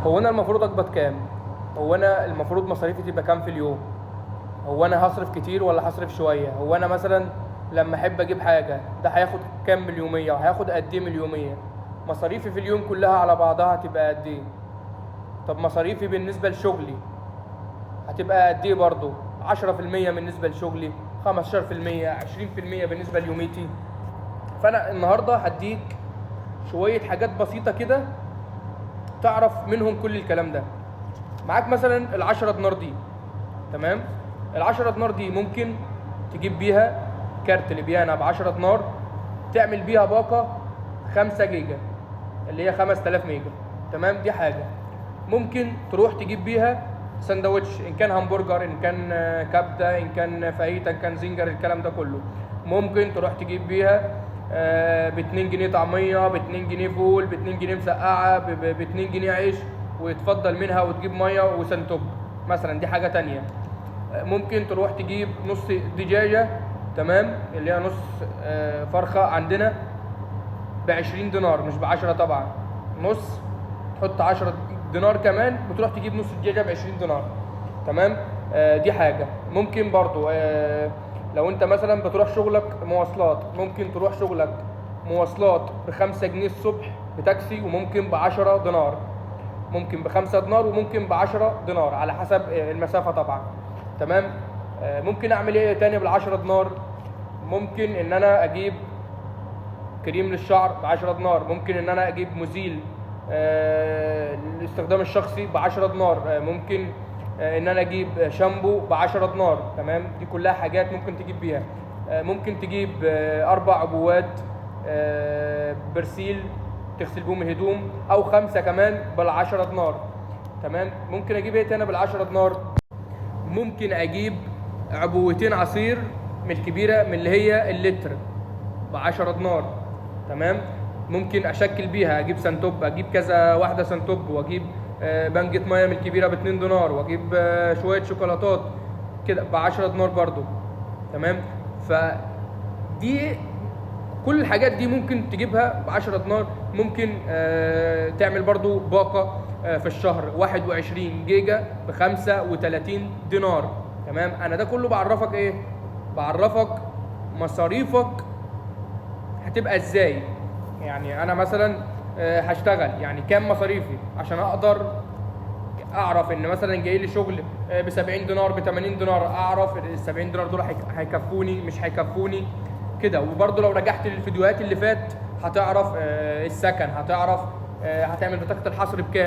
هو انا المفروض اقبض كام؟ هو انا المفروض مصاريفي تبقى كام في اليوم؟ هو انا هصرف كتير ولا هصرف شويه؟ هو انا مثلا لما احب اجيب حاجة ده هياخد كام من اليومية وهياخد قد ايه من اليوميه؟ مصاريفي في اليوم كلها على بعضها هتبقى قد ايه؟ طب مصاريفي بالنسبة لشغلي هتبقى قد ايه برضه؟ 10% بالنسبة لشغلي، 15%، 20% بالنسبة ليوميتي. فانا النهارده هديك شوية حاجات بسيطة كده تعرف منهم كل الكلام ده. معاك مثلا ال10 دينار دي، تمام؟ ال10 دينار دي ممكن تجيب بيها كارت ليبيانا ب10 دينار، تعمل بيها باقه 5 جيجا اللي هي 5000 ميجا، تمام؟ دي حاجة. ممكن تروح تجيب بيها سندوتش، ان كان همبرجر، ان كان كبده، ان كان فاهيتا، ان كان زنجر، الكلام ده كله. ممكن تروح تجيب بيها ب 2 جنيه طعميه، ب 2 جنيه فول، ب 2 جنيه مسقعه، ب 2 جنيه عيش، ويتفضل منها وتجيب مية وسنتوب مثلا. دي حاجة تانية. ممكن تروح تجيب نص دجاجه، تمام، اللي هي نص فرخة عندنا ب 20 دينار، مش ب 10 طبعا، نص، تحط 10 دينار كمان، بتروح تجيب نص دجاجه ب 20 دينار، تمام؟ دي حاجة. ممكن برضو لو انت مثلا بتروح شغلك مواصلات، ممكن تروح شغلك مواصلات ب 5 جنيه الصبح بتاكسي، وممكن ب 10 دينار، ممكن ب 5 دينار وممكن ب 10 دينار على حسب المسافة طبعا، تمام؟ ممكن اعمل ايه تاني بال 10 دينار؟ ممكن ان انا اجيب كريم للشعر ب 10 دينار، ممكن ان انا اجيب مزيل للاستخدام الشخصي ب 10 دينار، ممكن ان انا اجيب شامبو ب 10 دينار، تمام؟ دي كلها حاجات ممكن تجيب بيها. ممكن تجيب 4 عبوات برسيل تغسل بيهم الهدوم، او 5 كمان بال 10 دينار، تمام؟ ممكن اجيب ايه تاني بال 10 دينار؟ ممكن اجيب عبوتين عصير من الكبيرة، من اللي هي اللتر، ب 10 دينار، تمام؟ ممكن اشكل بيها، اجيب سنتوب، اجيب كذا واحدة سنتوب، واجيب بنجة مية من الكبيرة ب 2 دينار، واجيب شوية شوكولاتات كده ب 10 دينار برضو، تمام؟ فدي كل الحاجات دي ممكن تجيبها ب 10 دينار. ممكن تعمل برضو باقه في الشهر 21 جيجا ب 35 دينار، تمام؟ انا ده كله بعرفك ايه؟ بعرفك مصاريفك هتبقى ازاي. يعني انا مثلا هشتغل يعني كام مصاريفي عشان اقدر اعرف ان مثلا جاي لي شغل ب 70 دينار، ب 80 دينار، اعرف ال 70 دينار دول هيكفوني مش هيكفوني كده. وبرضه لو رجعت للفيديوهات اللي فات هتعرف السكن، هتعرف هتعمل بطاقة الحصر بكام.